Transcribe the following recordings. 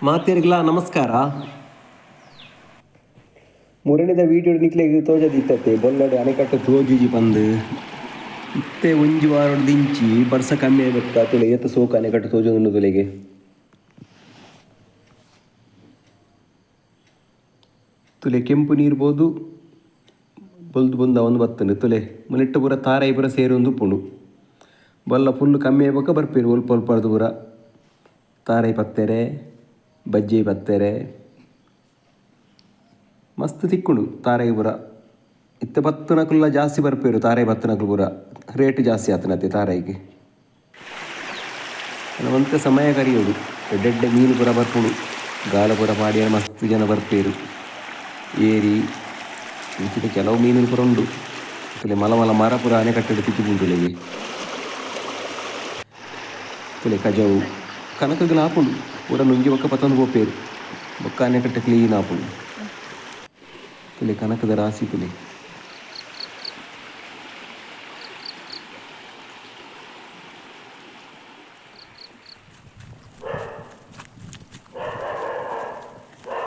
ಮಾತೆರ್ಗ್ಲಾ ನಮಸ್ಕಾರ. ಮುರಣಿದ ವೀಡಿಯೋ ನಿಕ್ಲೆಗ್ ತೋಜದಿತ್ತತೆ ಬೊಲ್ಲಡ್ ಅಣೆಕಟ್ಟು ತೋಜುಜಿ ಪಂದ್. ಇತ್ತೆ ಒಂಜಿ ವಾರೊಡ್ದಿಂಚಿ ಬರ್ಸ ಕಮ್ಮಿ ಆಯಿ ಬೊಕ್ಕ ತೂಲೆ ಏತ್ ಸೋಕು ಅಣೆಕಟ್ಟು ತೋಜೊಂದುಂಡು ತೂಲೆಗೆ. ತೂಲೆ ಕೆಂಪು ನೀರು ಪೋದು ಬೊಲ್ದು ಬೊಂದ ಬತ್ತುಂಡು ತೂಲೆ ಮುಲಿಟ್ಟ್ ಪೂರ ತಾರಾಯಿ ಪೂರ ಸೇರೊಂದು ಉಪ್ಪುಂಡು. ಬೊಲ್ಲ ಫುಲ್ಲ್ ಕಮ್ಮಿ ಆಯಿ ಬೊಕ್ಕ ಬರ್ಪೆರ್ ಒಲ್ಪ ಒಲ್ಪರ್ದ್ ಪೂರ ತಾರಾಯಿ ಪತ್ತೆರೆ ಬಜ್ಜೈ ಪತ್ತೆರೆ ಮಸ್ತ್ ತಿಕ್ಕುಂಡು ತಾರಾಯಿ ಪೂರ. ಇತ್ತೆ ಪತ್ತುನಕುಲ್ಲ ಜಾಸ್ತಿ ಬರ್ಪೆರ್ ತಾರಾಯಿ ಪತ್ತುನಕುಲು ಪೂರ ರೇಟ್ ಜಾಸ್ತಿ ಆತನತೆ ತಾರಾಯಿಗ್. ಒಂತೆ ಸಮಯ ಕರಿಯೊಡು ಎಡ್ಡೆ ಎಡ್ಡೆ ಮೀನು ಪೂರ ಬರ್ಪುಂಡು. ಗಾಲ ಪೂರ ಪಾಡಿಯೆರೆ ಮಸ್ತ್ ಜನ ಬರ್ಪೆರ್. ಏರಿ ಇಂಚಿನ ಕೆಲವು ಮೀನುಲು ಪೂರ ಉಂಡು. ತೂಲೆ ಮಲ್ಲ ಮಲ್ಲ ಮರ ಪೂರ ಅಣೆಕಟ್ಟೆಡ್ ತಿಕ್ಕುದುಂಡು ತೂಲೆಗೆ. ತೂಲೆ ಕಜವು ಕನಕುಗುಲ ಆಪುಂಡು ಪೂರ ನುಂಗಿ ಬೊಕ್ಕ ಪತ್ತೊಂದು ಪೋಪೆರ್ ಬೊಕ್ಕ ಅಣೆಕಟ್ಟೆ ಕ್ಲೀನ್ ಆಪುಂಡು. ತೂಲೆ ಕನಕದ ರಾಸಿ ತೂಲೆ.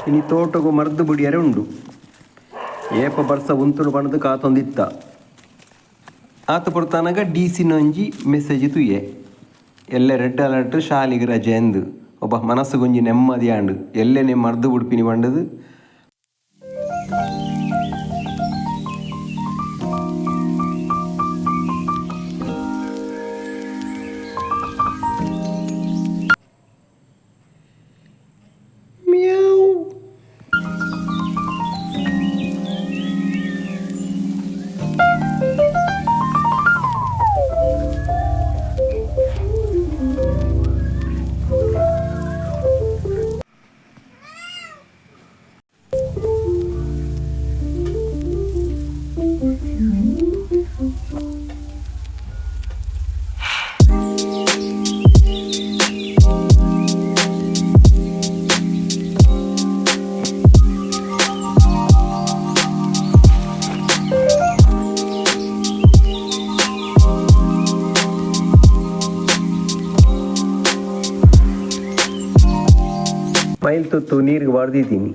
ಇನಿ ತೋಟೊಗು ಮರ್ದ್ ಬುಡಿಯರೆ ಉಂಡು. ಏಪ ಬರ್ಸ ಉಂತುಂಡು ಪಂಡ್ದ್ ಕಾತೊಂದಿತ್ತ. ಆತ್ ಪೊರ್ತನಗ ಡಿ ಸಿ ಒಂಜಿ ಮೆಸೇಜ್ ತೂಯೆ. ಎಲ್ಲೆ ರೆಡ್ ಅಲರ್ಟ್ ಶಾಲೆಗ್ ರಜೆ ಅಂದ್. ಒಬ್ಬ ಮನಸ್ಸುಗೊಂಜಿ ನೆಮ್ಮದಿ ಆಂಡ್. ಎಲ್ಲೆನೆ ಮರ್ದ್ ಬುಡ್ಪಿನಿ ಪಂಡುದು. ಮ್ಯಾವ್. ಮೈಲ್ ತುತ್ತು ನೀರಿಗೆ ಬಾರ್ದಿದ್ದೀನಿ.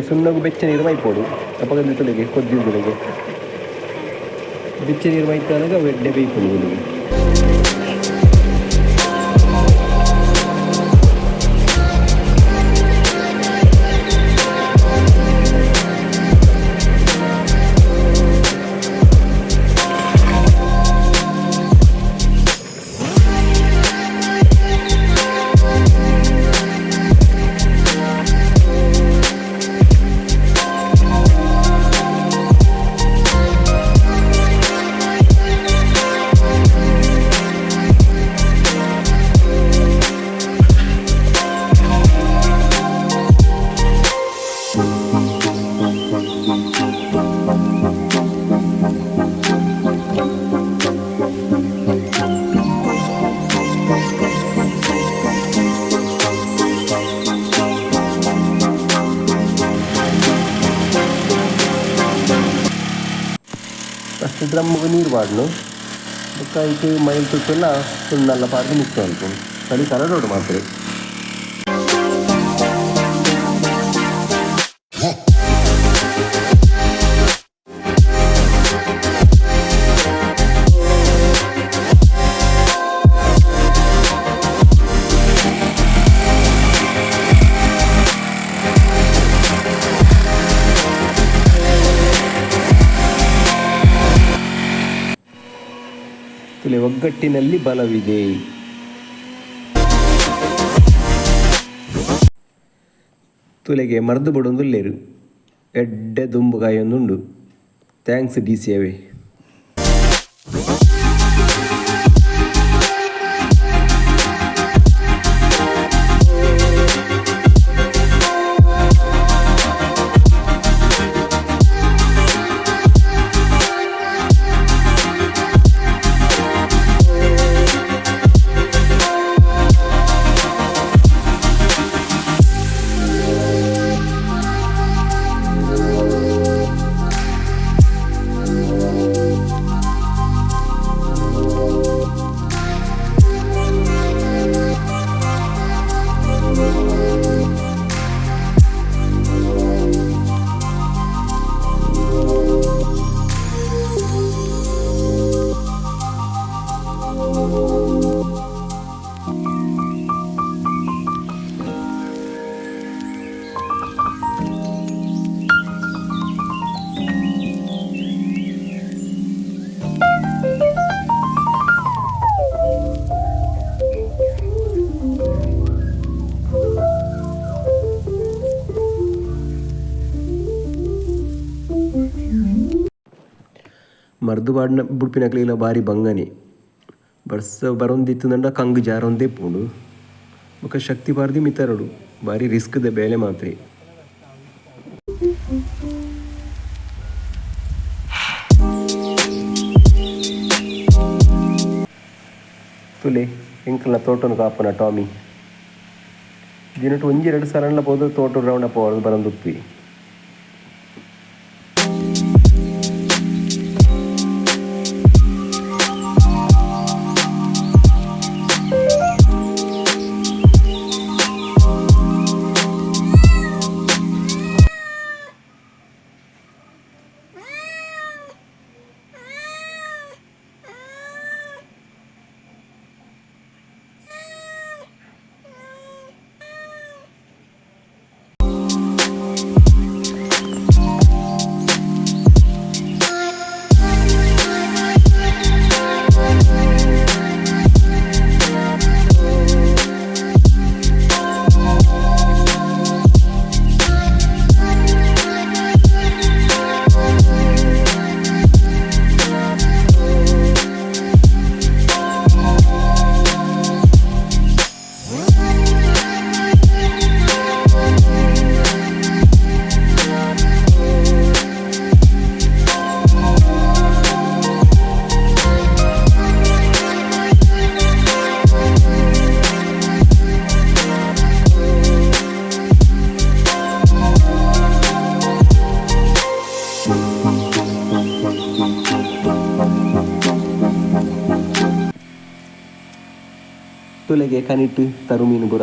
ಸುಣ್ಣಗು ಬೆಚ್ಚ ನೀರು ಮೈಪೋಡು ಅಪಗ ತುಲೆಗೆ ಕೊದ್ದಿ ತುಲೆಗೆ ಬೆಚ್ಚ ನೀರು ಮೈತಾನಗ ಎಡ್ಡೆ ಬೇಯ್ಪುಂಡು ತುಲೆಗೆ. ಫಸ್ಟ್ ಡ್ರಮ್ಗೆ ನೀರು ಪಾಡ್ನು ಬೊಕ್ಕ ಐಕ್ ಮೈಲ್ ತುತ್ತುಲ ಸುಣ್ಣಲ್ಲ ಪಾಡ್ದು ಮಿಕ್ಸ್ ಮಲ್ಪುನು ಚಳಿ ಕರಡೋಡು ಮಾತ್ರ. ತುಲೆ ಒಗ್ಗಟ್ಟಿನಲ್ಲಿ ಬಲವಿದೆ. ತುಲೆಗೆ ಮರ್ದು ಬಡೊಂದುಲ್ಲೆರ್ ಎಡ್ಡೆ ದುಂಬು ಕಾಯೊಂದುಂಡು. Thanks D C ಅವೇ. ಮರ್ದು ಪಾಡ್ನ ಬುಡ್ಪಿನಕ್ಲೆಗ್ಲ ಬಾರಿ ಬಂಗನೆ. ಬರ್ಸ ಬರೊಂದಿತ್ತುಂಡ ಕಂಗ್ ಜಾರೊಂದೇ ಪೋಂಡು. ಬೊಕ ಶಕ್ತಿ ಪಾರ್ದಿ ಮಿತರೊಡು ಬಾರಿ ರಿಸ್ಕ್ ದ ಬೇಲೆ ಮಾತ್ರೆ. ತೂಲೆ ಎಂಕಲ್ನ ತೋಟನ್ ಕಾಪುನ ಟಾಮಿ. ದಿನಟ್ ಒಂಜಿ ರಡ್ಡ್ ಸಲನ್ಲ ಪೋದು ತೋಟಡ್ ರೌಂಡ್ ಅಪ್ ಬರೊಂದುಪ್ಪಿ. ತುಲೆಗೆ ಕನಿಟ್ ತರು ಮೀನು ಪೂರ.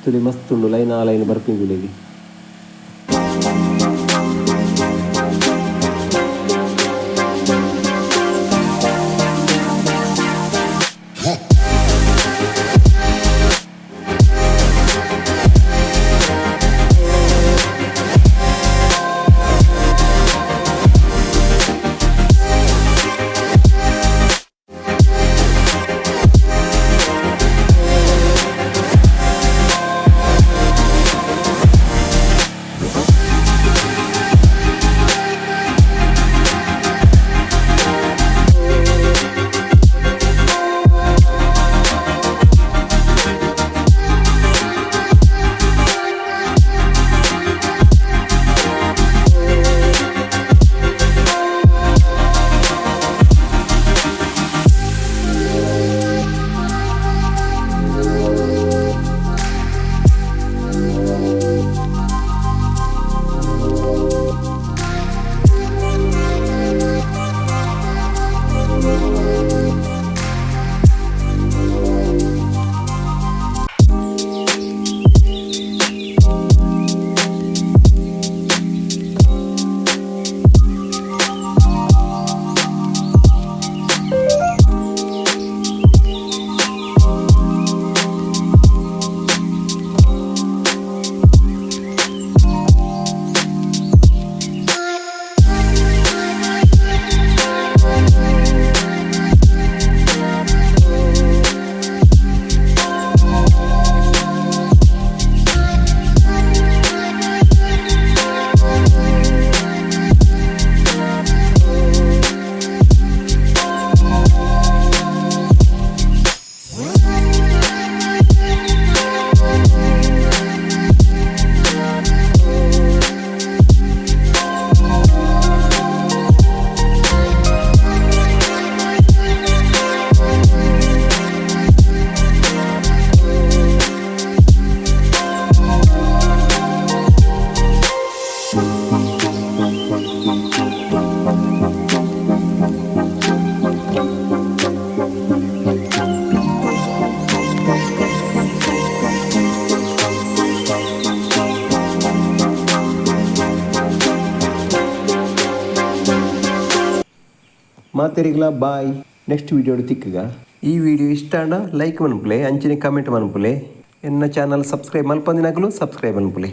ತುಲೆ ಮಸ್ತ್ ಉಂಡು ಲೈನ್ ಆ ಲೈನ್ ಬರ್ಪಿನ ತುಲೆಗೆ. ಮಾತೆರಿಗ್ಲ ಬಾಯ್. ನೆಕ್ಸ್ಟ್ ವಿಡಿಯೋ ತಿಕ್ಕುಗ. ಈ ವಿಡಿಯೋ ಇಷ್ಟ ಆಂಡ ಲೈಕ್ ಮನ್ಪುಲೆ, ಅಂಚನೆ ಕಮೆಂಟ್ ಮನ್ಪುಲೆ. ಎನ್ನ ಚಾನಲ್ ಸಬ್ಸ್ಕ್ರೈಬ್ ಮಲ್ಪಂದಿನಕುಲು ಸಬ್ಸ್ಕ್ರೈಬ್ ಮನ್ಪುಲೆ.